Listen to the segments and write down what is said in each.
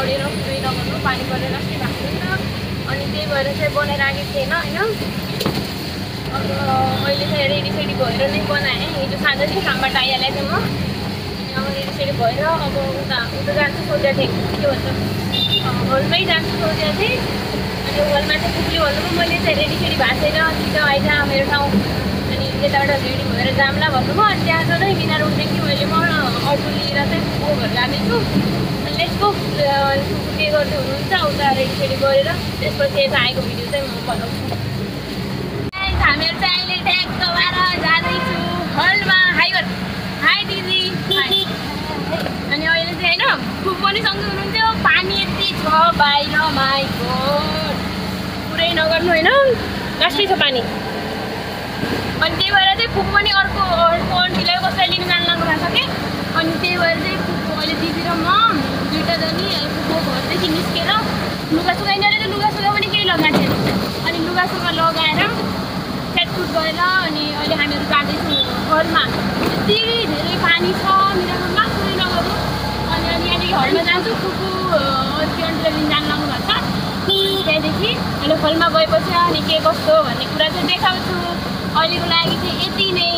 छोडेर पुरै नगर्नु, पानी परेर अस्ति भएको थियो नि त। अनि त्यही भएर चाहिँ बनाइराखेको थिएन होइन। अब अहिले चाहिँ रेडीसेडी भएर नै बनाएँ। हिजो साँझ चाहिँ कामबाट आइहालेको थिएँ म। अनि अब रेडीसेडी भएर अब उता जान्छु सोचेको थिएँ, के भन्छ हलमै जान्छु सोचेको थिएँ। अनि हलमा चाहिँ पुग्यो भन्नु मैले चाहिँ रेडीसेडी भएको छैन, छिटो आइज मेरो ठाउँ, अनि यताबाट रेडी भएर जाम्ला भन्नुभयो। अनि त्यहाँ चाहिँ बिना रोक्देखि मैले म अटो लिएर चाहिँ को घर जाँदैछु। लेट्सको के गर्दै हुनुहुन्छ उता रेडीसेडी गरेर त्यसपछि यता आएको भिडियो चाहिँ म बनाउँछु। हामीहरू चाहिँ अहिले ट्याक्क भएर जाँदैछु हलमा। हाई गर, हाई दिदी। अनि अहिले चाहिँ होइन खुब पनि सँगै हुनुहुन्थ्यो। पानी यति छ बाहिर, माई गॉड, पुरै नगर्नु होइन, लास्टै छ पानी। अनि त्यही भएर चाहिँ फुपू पनि अर्को आन्टीलाई कसैलाई लिनु जानु लाग्नु भएको छ कि। अनि त्यही भएर चाहिँ फुपू अहिले दिदी र म दुइटा जनी फुपूको घरदेखि निस्केर लुगासुगा यिनीहरूले त लुगासुगा पनि केही लगाएको थिएन। अनि लुगासुगा लगाएर सेटफुट गरेर अनि अहिले हामीहरू जाँदैछौँ हलमा। यति धेरै पानी छ मिराकोमा, पुरै नगर्नु। अनि यहाँदेखि हलमा जान्छु, फुपू अर्को आन्टीलाई लिनु जानु लाग्नु भएको छ। त्यहाँदेखि अहिले हलमा गएपछि अनि के कस्तो भन्ने कुरा चाहिँ देखाउँछु। अहिलेको लागि चाहिँ यति नै।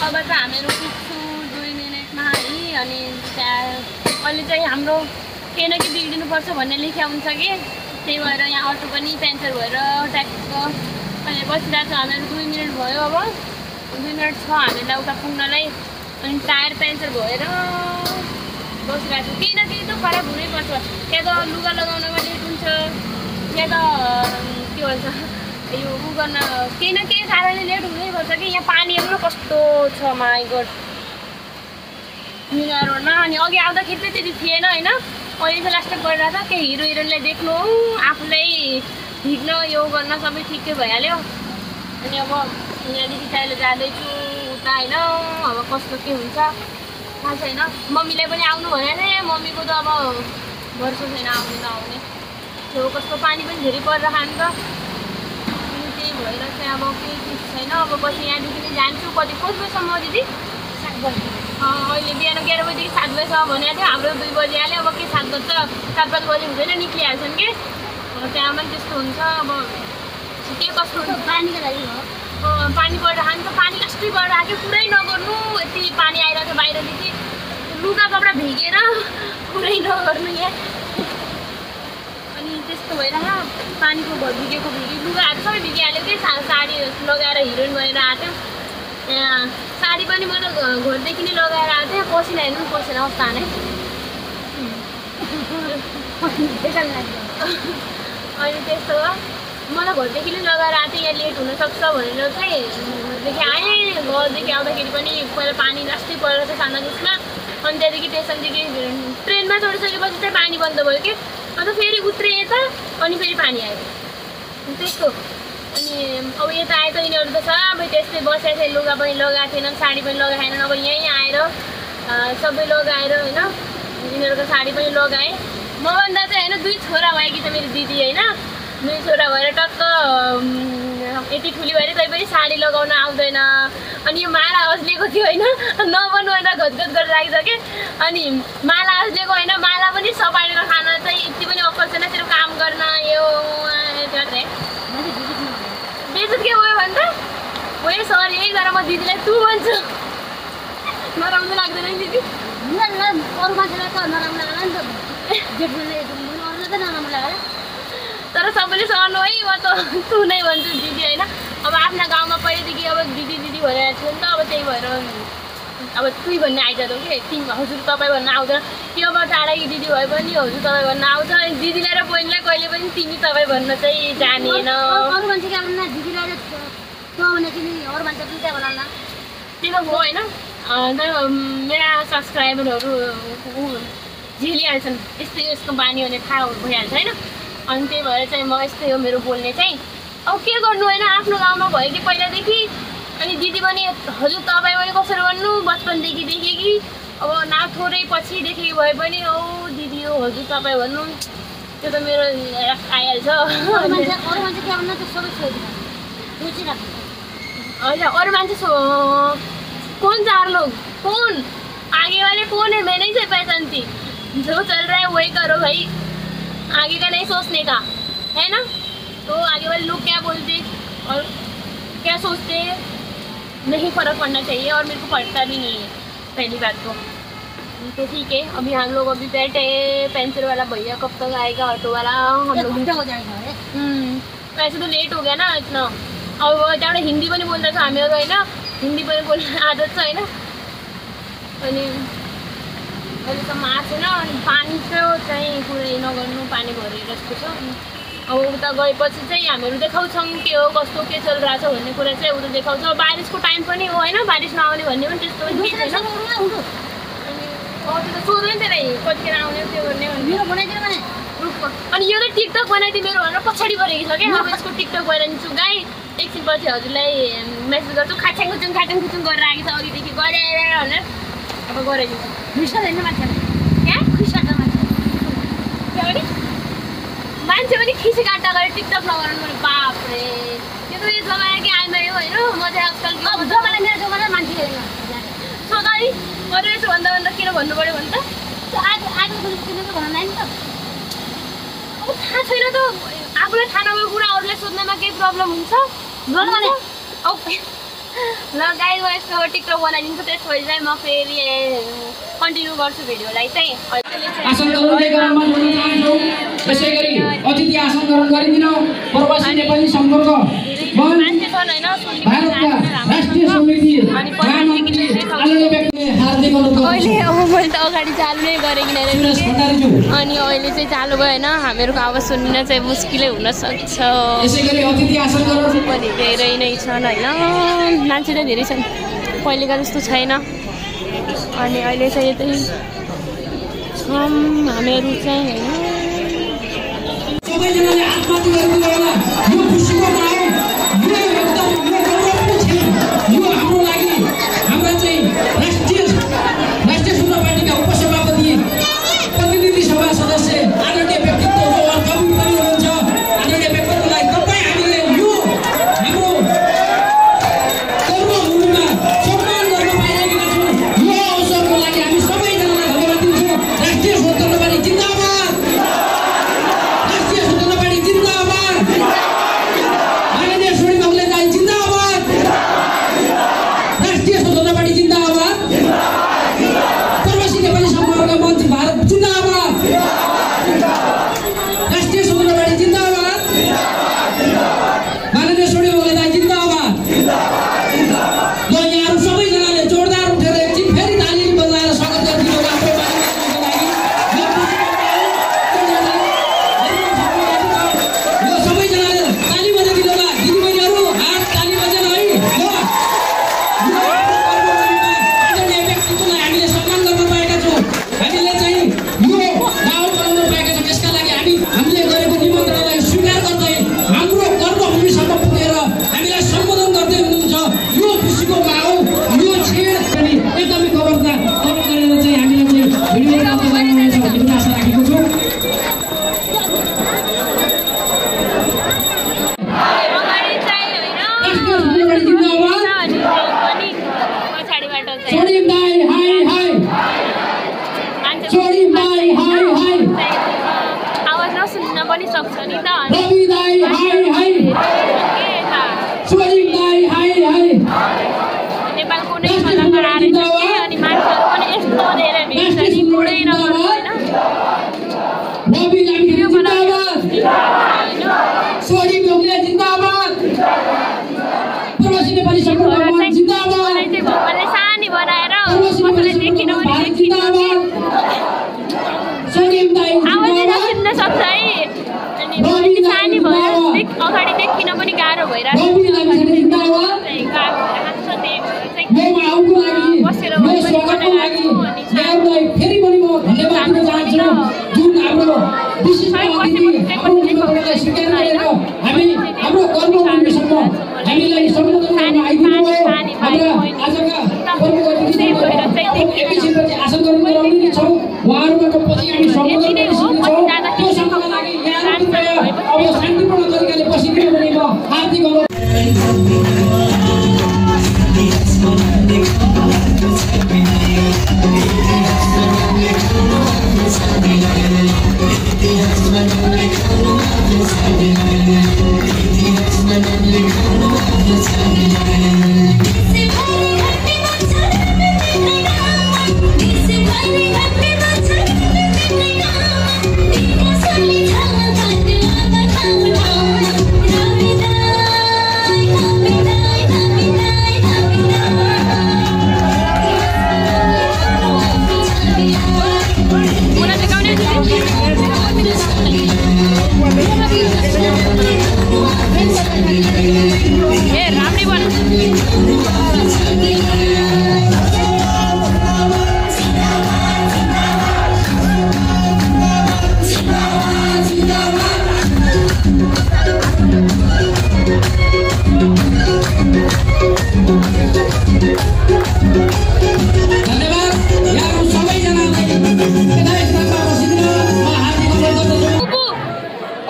अब चाहिँ हामीहरू पुग्छु 2 मिनटमा है। अनि त्यहाँ अहिले चाहिँ हाम्रो केही न केही बिग्रिनुपर्छ भन्ने लेख्या हुन्छ कि, त्यही भएर यहाँ अटो पनि पेन्चर भएर ट्याक्क अहिले बसिरहेको छ। हामीहरू 2 मिनट भयो, अब 2 मिनट छ हामीलाई उता पुग्नलाई। अनि टायर पेन्चर भएर बसिरहेको छु। केही न केही त खराब हुनैपर्छ, या त लुगा लगाउनमा लेट हुन्छ, या त के भन्छ यो उ गर्न केही न केही कारणले लेट हुनैपर्छ कि। यहाँ पानी हेर्नु कस्तो छ, माई गॉड, मिना रोडमा। अनि अघि आउँदाखेरि चाहिँ त्यति थिएन होइन, अहिले चाहिँ लास्ट परिरहेको छ। केही हिरो हिरोइनलाई देख्नु, आफूलाई हिँड्न यो गर्न सबै ठिकै भइहाल्यो। अनि अब यहाँदेखि चाहिँ अहिले जाँदैछु उता होइन। अब कस्तो के हुन्छ थाहा छैन। मम्मीलाई पनि आउनु भनेको थिएँ, मम्मीको त अब भरोसा छैन आउने नआउने। त्यो कस्तो पानी पनि धेरै परेर खानु त, त्यही भएर चाहिँ अब केही चिज छैन। अब पछि यहाँदेखि नै जान्छु। कति बजीसम्म दिदी? 7 बजी। अहिले बिहान 11 बजीदेखि 7 बजीसम्म भनेको थियो। हाम्रो 2 बजी हाल्यो। अब के 7 बज्छ, 7-5 बजी हुँदैन, निक्लिहाल्छन् कि। त्यहाँ पनि त्यस्तो हुन्छ। अब के कस्तो हुन्छ पानीको लागि हो। पानी परेर खानु त, पानी लास्टै परेर आएको पुरै नगर्नु। यति पानी आइरहेको थियो बाहिरदेखि, लुगा कपडा भिगेर पुरै नगर्नु यहाँ। अनि त्यस्तो भइरहेको पानीको भिगेको लुगाहरू सबै भिगिहाल्यो कि। साडी लगाएर हिरोइन बनेर आएको थियो। यहाँ साडी पनि म त घरदेखि नै लगाएर आएको थिएँ। पसिना हेर्नु, पसिना अवस्था नै। अनि त्यस्तो हो, म त घरदेखि नै लगाएर आएको थिएँ। यहाँ लेट हुनसक्छ भनेर चाहिँ घरदेखि आएँ। घरदेखि आउँदाखेरि पनि पहिला पानी लास्टै परेर चाहिँ सान्दाजुसमा। अनि त्यहाँदेखि स्टेसनदेखि ट्रेनमा चढिसकेपछि चाहिँ पानी बन्द भयो कि। अन्त फेरि उत्रेँ यता, अनि फेरि पानी आयो त्यस्तो। अनि अब यता आए त यिनीहरू त सबै त्यस्तै बसेको थिएँ। लुगा पनि लगाएको थिएनन्, साडी पनि लगाएको थिएनन्। अब यहीँ आएर सबै लगाएर होइन, यिनीहरूको साडी पनि लगाएँ। मभन्दा चाहिँ होइन 2 छोरा भएकी छ मेरो दिदी होइन। 2 छोरा भएर टक्क यति ठुली भएर तै पनि साडी लगाउन आउँदैन। अनि यो माला अज्लेको थियो होइन, नबन्नु भन्दा घचघच गरेर राखिसकेँ। अनि माला अज्लेको होइन, माला पनि सपाएर खान चाहिँ यति पनि अक्कल छैन तेरो काम गर्न। यो बेजुत के भयो भने त ओए सरी है गरेर म दिदीलाई तँ भन्छु। नराम्रो लाग्दैन नि दिदी? अरू मान्छेलाई त नराम्रो लाग्ला नि त, अरूलाई त नराम्रो लाग्ला। तर सबैले सर्नु है, म त तँ नै भन्छु दिदी होइन। अब आफ्ना गाउँमा पहिलेदेखि अब दिदी दिदी भनेर थियो नि त, अब त्यही भएर अब तुई भन्ने आइजाँदो कि तिमी हजुर तपाईँ भन्न आउँदैन। त्यो अब टाढाकी दिदी भए पनि हजुर तपाईँ भन्न आउँछ। अनि दिदीलाई र बहिनीलाई कहिले पनि तिमी तपाईँ भन्न चाहिँ जानिएन। अरू मान्छे क्या भन्नु दिदीलाई तँ भने तिमी अरू मान्छे पनि त्यहाँ भन्नु त्यो त हो होइन। मेरा सब्सक्राइबरहरू झेलिहाल्छन् यस्तै यसको बानी भने थाहा भइहाल्छ होइन। अनि त्यही भएर चाहिँ म यस्तै हो मेरो बोल्ने चाहिँ। अब के गर्नु होइन, आफ्नो गाउँमा भयो कि पहिलादेखि। अनि दिदी पनि हजुर तपाईँ पनि कसरी भन्नु, बचपनदेखि देखेँ कि। अब न थोरै पछि देखेको भए पनि औ दिदी हो हजुर तपाईँ भन्नु, त्यो त मेरो आइहाल्छ। होइन अरू मान्छे कौन 4 लोग कौन आगे वाले कौन है, मैं नहीं से पहचानती। जो चल रहा है वही करो भाई, आगे का नहीं सोचने का, है ना। तो आगे वाले लोग क्या बोलते और क्या सोचते नहीं फर्क पड़ना चाहिए, और मेरे को पड़ता भी नहीं है पहली बात तो ठीक है। अभी हम लोग अभी बैठे, पेंसिल वाला भैया कब तक आएगा, ऑटो वाला हम लोग हो जाएगा। वैसे तो लेट हो गया ना इतना, और वो त्यहाँबाट हिन्दी पनि बोल्दा छ हामीहरू होइन, हिन्दी पनि बोल्ने आदत छ होइन। अनि अहिले त आएको छैन, अनि पानी चाहिँ पुरै नगर्नु, पानी भरेर जस्तो छ। अब उता गएपछि चाहिँ हामीहरू देखाउँछौँ के हो कस्तो के चल रहेछ भन्ने कुरा चाहिँ उता देखाउँछ। बारिसको टाइम पनि हो होइन, बारिस नआउने भन्ने पनि त्यस्तो पनि केही छैन। अनि त्यो त सोध्नु नि त्यसलाई कतिखेर आउने त्यो गर्ने भने। अनि यो त टिकटक बनाइदियो मेरो भनेर पछाडि परेको छ क्या। अब यसको टिकटक बनाइदिन्छु गाई, एकछिनपछि हजुरलाई मेसेज गर्छु। खाच्याङ खुचुङ गरेर आएको छ अघिदेखि गरेर भनेर, अब गराइदिन्छु। मान्छे पनि खिसी काट्दा गएर टिकटक नगराउनु भने बाफ्रे, त्यो त यो जमाना कि आइमायो होइन। म चाहिँ आजकल जमाना मेरो जमाना मान्छे सधैँ अरू यसो भन्दा किन भन्नु पऱ्यो भने त भन्नु नि त। अब थाहा छैन त, आफूलाई थाहा नभएको कुरा अरूलाई सोध्नमा केही प्रब्लम हुन्छ भने। ल गाइस, म यसको टिकटक बनाइदिन्छु, त्यसपछि चाहिँ म फेरि कन्टिन्यू गर्छु भिडियोलाई चाहिँ। आसन ग्रहण कार्यक्रममा जोड्न चाहन्छौँ। त्यसैगरी अतिथि आसन ग्रहण गरिदिन। प्रवासी नेपाली सम्पर्क भारतका राष्ट्रिय समिति महामन्त्री आदरणीय व्यक्तिले हार्दिक अनुरोध। अहिले अब मैले त अगाडि चालु नै गरेँ किन, अनि अहिले चाहिँ चालु भयो होइन। हामीहरूको आवाज सुनिन चाहिँ मुस्किलै हुनसक्छ। यसैगरी अतिथि आसन ग्रहण पनि धेरै नै छन् होइन, मान्छे नै धेरै छन्, पहिलेका जस्तो छैन। अनि अहिले चाहिँ यतै छौँ हामीहरू चाहिँ होइन। सबैजनाले आत्महत्या गर्नु होला, यो खुसीको माहौल, यो एकदम यो गौरवको क्षण, यो हाम्रो लागि हाम्रा चाहिँ राष्ट्रिय स्वतन्त्र पार्टीका उपसभापति, प्रतिनिधि सभा सदस्य, आदरणीय व्यक्तित्व जो कवि पनि हुनुहुन्छ, आदरणीय व्यक्तित्वलाई तपाईँ हामीले यो हाम्रो कर्मभूमिमा सम्मान गर्न पाइरहेका छौँ। यो अवसरको लागि हामी सबैजनालाई धन्यवाद दिन्छौँ। राष्ट्रिय स्वतन्त्र पार्टी जिन्दाबाद, राष्ट्रिय स्वतन्त्र पार्टी जिन्दाबाद, माननीय श्री बग्लेदाई जिन्दाबाद, राष्ट्रिय स्वतन्त्र पार्टी जिन्दाबाद, प्रवासी नेपाली सम्पर्क मन्त्री भारत जिन्दाबाद, राष्ट्रिय स्वतन्त्र पार्टी जिन्दाबाद, माननीय श्री बग्लेदाई जिन्दाबाद। ल यहाँहरू सबैजनाले जोरदार उठेर एकछिन फेरि ताली बजाएर स्वागत गरिदिनु राम्रो सबैजनाले ताली बजाइदिनु होला। दिदीबहिनीहरू हात ताली बजाएर है। आदरणीय व्यक्तित्वलाई हामीले सम्मान गर्न पाएका छौँ। हामीले चाहिँ यो गाउँ बनाउन पाएका छौँ। यसका लागि हामीले गरेको निमन्त्रणालाई स्वीकार गर्दै हाम्रो कर्मभूमिसम्म पुगेर हामीलाई सम्बोधन गर्दै हुनुहुन्छ। यो खुसीको माहौल, यो छेड पनि एकदमै कभर गरेर चाहिँ हामीले चाहिँ भिडियो बनाउन सक्नुहुनेछ भन्ने आशा राखेको छु। अगाडि चाहिँ होइन, राष्ट्रिय स्वतन्त्र पार्टी जिन्दाबाद। अनि पनि पछाडिबाट चाहिँ छोडिम दाई हाय हाय, मान्छे छोडिम दाई हाय हाय, आवाज नसुन्न पनि सक्छ नि त। रवि दाई हाय हाय, छोडिम दाई हाय हाय, नेपालको नै कलाकार आएर अनि मान्छेहरू पनि यस्तो धेरै भेट्छ नि, कुरै नगर्नु होइन। रवि लामिछाने जिन्दाबाद, छोडिम ढोक्ले जिन्दाबाद, प्रवासी नेपाली सम्पर्क मन्त्री जिन्दाबाद, मलाई चाहिँ भगवानले सानी बनाएर प्रवासी नेपाली कसैलाई देखिन सम्पर्क भने भारत देखिन, जिन्दाबाद, छोडिम दाई आवाजै जिन्दाबाद, नसुन्न सक्छ है। अनि अलिक सानी भएर अगाडि देखिन पनि गाह्रो भइरहेको रवि लामिछाने जिन्दाबाद। यो माहौलको लागि, यो स्वागतको लागि यहाँहरूलाई फेरि पनि म धन्यवाद दिन चाहन्छु। जुन हाम्रो विशिष्ट अतिथि हाम्रो निमन्त्रणालाई स्वीकार गरेर हाम्रो कर्मभूमिसम्म हामीलाई सम्बोधन गर्न आइदिनु भयो। हाम्रा आजका प्रमुख अतिथि एकैछिनपछि आसन ग्रहण गराउने नै छौँ। उहाँहरूबाट पछि हामी सम्बोधन गरिसकेछौँ। त्यो सम्मका लागि यहाँहरू कृपया अब शान्तिपूर्ण तरिकाले बसिदिनु भने म हार्दिक अनुरोध। Let's go.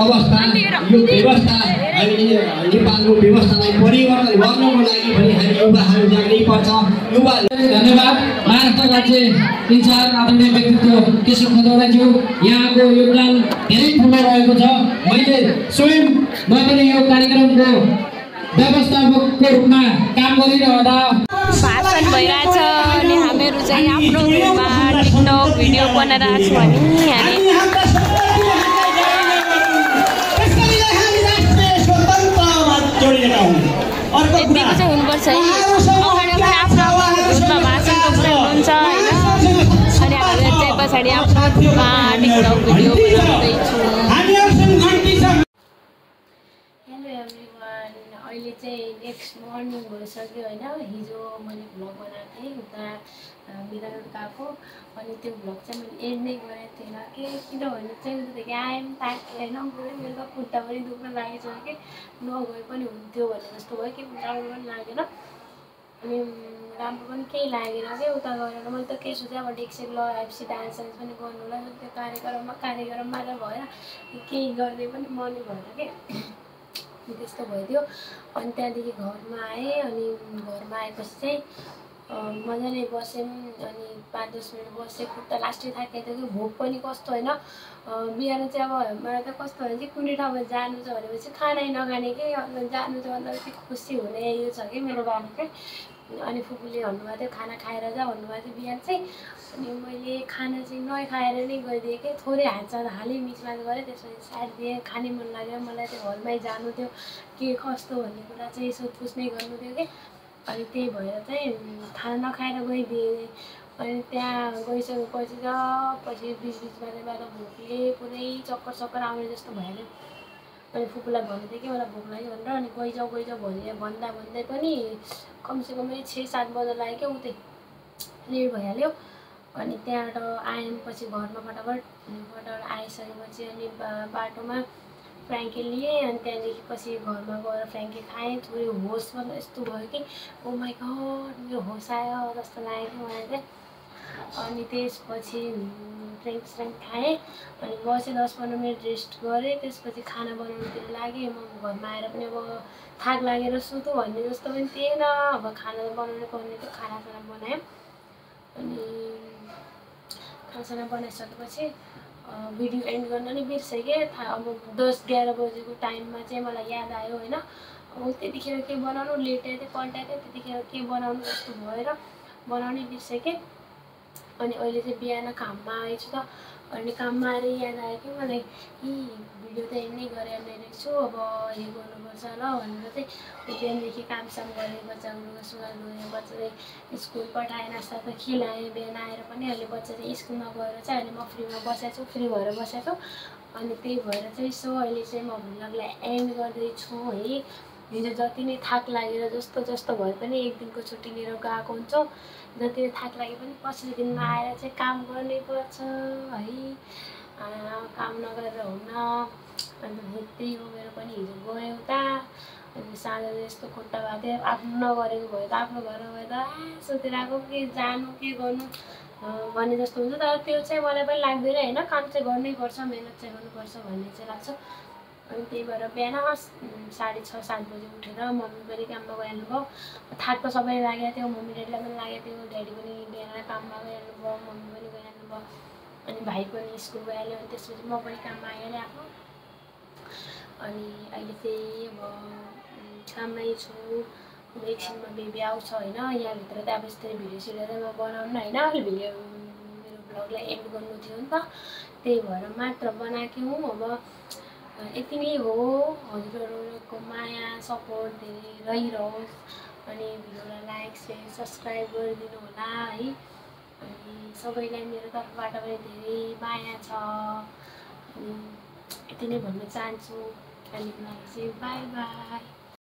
अवस्था यो व्यवस्था हामीले नेपालको व्यवस्थालाई परिवर्तन गर्नको लागि पनि हामी युवाहरू जाग्नै पर्छ। युवा धन्यवाद। महाराष्ट्र राज्य इन्चार्ज आदरणीय व्यक्तित्व केशव खजौडाज्यू, यहाँको योगदान धेरै ठुलो रहेको छ। मैले स्वयं म पनि यो कार्यक्रमको व्यवस्थापकको रूपमा काम गरिरहँदा भाषण भइरहेछ अनि हामीहरू चाहिँ आफ्नो घरमा टिकटक भिडियो बनाइरहेको छौँ हामी यतिको चाहिँ हुनुपर्छ है। अगाडि आफ्नो धुनमा भाषण बोक्दै हुनुहुन्छ होइन, अनि हामीले चाहिँ पछाडि आफ्नो घरमा टिकटक भिडियो बनाउँदैछौँ। हेलो एभ्रिवान, अहिले चाहिँ नेक्स्ट मर्निङ भइसक्यो होइन। हिजो मैले भ्लग बनाएको थिएँ उता बिरालोड गएको, अनि त्यो भ्लग चाहिँ मैले एड नै गरेको थिएन कि किनभने चाहिँ उतादेखि आएँ ताकेँ होइन, मेरो त खुट्टा पनि दुख्न लागेको छ कि नगए पनि हुन्थ्यो भन्ने जस्तो भयो कि राम्रो पनि लागेन अनि राम्रो पनि केही लागेन क्या उता गएर। मैले त केही सोचेँ अब डेक्सेक लगाएपछि डान्स पनि गर्नुलाई त्यो कार्यक्रम मात्र भएर केही गर्ने पनि मनै भएन कि त्यस्तो भइदियो। अनि त्यहाँदेखि घरमा आएँ, अनि घरमा आएपछि चाहिँ मजाले बस्यौँ, अनि 5-10 मिनट बसेँ। खुट्टा लास्टै थाकेको थियो कि भोक पनि कस्तो होइन। बिहान चाहिँ अब मलाई त कस्तो भने चाहिँ कुनै ठाउँमा जानु छ भनेपछि खानै नखाने कि जानु छ भन्दा चाहिँ खुसी हुने यो छ कि मेरो बानी चाहिँ। अनि फुपूले भन्नुभएको थियो खाना खाएर जा भन्नुभएको थियो बिहान चाहिँ। अनि मैले खाना चाहिँ नखाएर नै गइदिएँ कि थोरै हातचाल हालेँ, मिचमाच गरेँ, त्यसपछि साइड दिएँ। खाने मन लाग्यो मलाई चाहिँ घरमै जानु थियो के कस्तो भन्ने कुरा चाहिँ सोधपुछ नै गर्नु थियो कि, अनि त्यही भएर चाहिँ खाना नखाएर गइदिएँ। अनि त्यहाँ गइसकेपछि त पछि बिचमा चाहिँ मलाई भोकले पुरै चक्कर आउने जस्तो भइहाल्यो। अनि फुपूलाई भन्दै थिएँ कि मलाई भोक लाग्यो भनेर, अनि गइजाऊ भन्दै पनि कमसेकम 6-7 बजे लाग्यो क्या, उतै लेट भइहाल्यो। अनि त्यहाँबाट आएपछि घरमा फटाफट आइसकेपछि अनि बाटोमा फ्र्याङ्की लिएँ, अनि त्यहाँदेखि पछि घरमा गएर फ्र्याङ्की खाएँ। थोरै होस मतलब यस्तो भयो कि ओ माई गड मेरो होस आयो जस्तो लाग्यो कि मलाई चाहिँ। अनि त्यसपछि फ्र्याङ्की खाएँ, अनि बसेँ 10-15 मिनट रेस्ट गरेँ। त्यसपछि खाना बनाउनुतिर लागेँ। म घरमा आएर पनि अब थाक लागेर सुतु भन्ने जस्तो पनि थिएन, अब खाना बनाउनु पर्ने थियो। खानासाना बनाएँ, अनि खानासाना बनाइसकेपछि भिडियो एन्ड गर्न नै बिर्सेँ कि अब 10-11 बजेको टाइममा चाहिँ मलाई याद आयो होइन। अब त्यतिखेर के बनाउनु लेटाइ थियो पल्टाइ थियो, त्यतिखेर के बनाउनु जस्तो भएर बनाउनै बिर्सेँ कि। अनि अहिले चाहिँ बिहान काममा आएछु त, अनि काममा आएर याद आयो कि मलाई भिडियो त एन्ड नै गरेर नै रहेछु, अब यो गर्नुपर्छ ल भनेर चाहिँ बिहानदेखि कामसाम गरेँ। बच्चाको लुगासुगा धोएँ, बच्चा चाहिँ स्कुल पठाएँ, नास्ता त खिलाएँ। बिहान आएर पनि अहिले बच्चा चाहिँ स्कुलमा गएर चाहिँ अहिले म फ्री भएर बसेको छु। अनि त्यही भएर चाहिँ अहिले चाहिँ म भ्लगलाई एन्ड गर्दैछु है। हिजो जति नै थाक लागेर जस्तो भए पनि एक दिनको छुट्टी लिएर गएको हुन्छौँ, जति नै थाक लागे पनि पछिल्लो दिनमा आएर चाहिँ काम गर्नै पर्छ है। काम नगरेर हुन्न। अन्त त्यही हो मेरो पनि हिजो गएँ उता, अनि साँझ यस्तो खुट्टा भएको थियो। आफ्नो नगरेको भयो त आफ्नो घरमा भयो त सोचेर आएको के जानु के गर्नु भन्ने जस्तो हुन्छ। तर त्यो चाहिँ मलाई पनि लाग्दैन होइन, काम चाहिँ गर्नैपर्छ, मेहनत चाहिँ गर्नुपर्छ भन्ने चाहिँ लाग्छ। अनि त्यही भएर बिहान 6:30-7 बजी उठेर मम्मी पनि काममा गइहाल्नु भयो। थाक त सबैलाई लागेको थियो, मम्मी ड्याडीलाई पनि लागेको थियो। ड्याडी पनि बिहान काममा गइहाल्नु भयो, मम्मी पनि गइहाल्नु भयो, अनि भाइ पनि स्कुल गइहाल्यो। अनि त्यसपछि म पनि काममा आइहालेँ आफ्नो। अनि अहिले चाहिँ अब काममै छु। अब एकछिनमा बेबी आउँछ होइन, यहाँभित्र त अब यस्तरी भिडियो सिडियो चाहिँ म बनाउनु होइन, अहिले भिडियो मेरो भ्लगलाई एन्ड गर्नु थियो नि त, त्यही भएर मात्र बनाएको हुँ। अब यति नै हो। हजुरहरूको माया सपोर्ट धेरै रहिरहोस् अनि भिडियोलाई लाइक सेयर सब्सक्राइब गरिदिनु होला है। अनि सबैलाई मेरो तर्फबाट पनि धेरै माया छ। अनि यति नै भन्न चाहन्छु। अहिलेको लागि चाहिँ बाई बाई।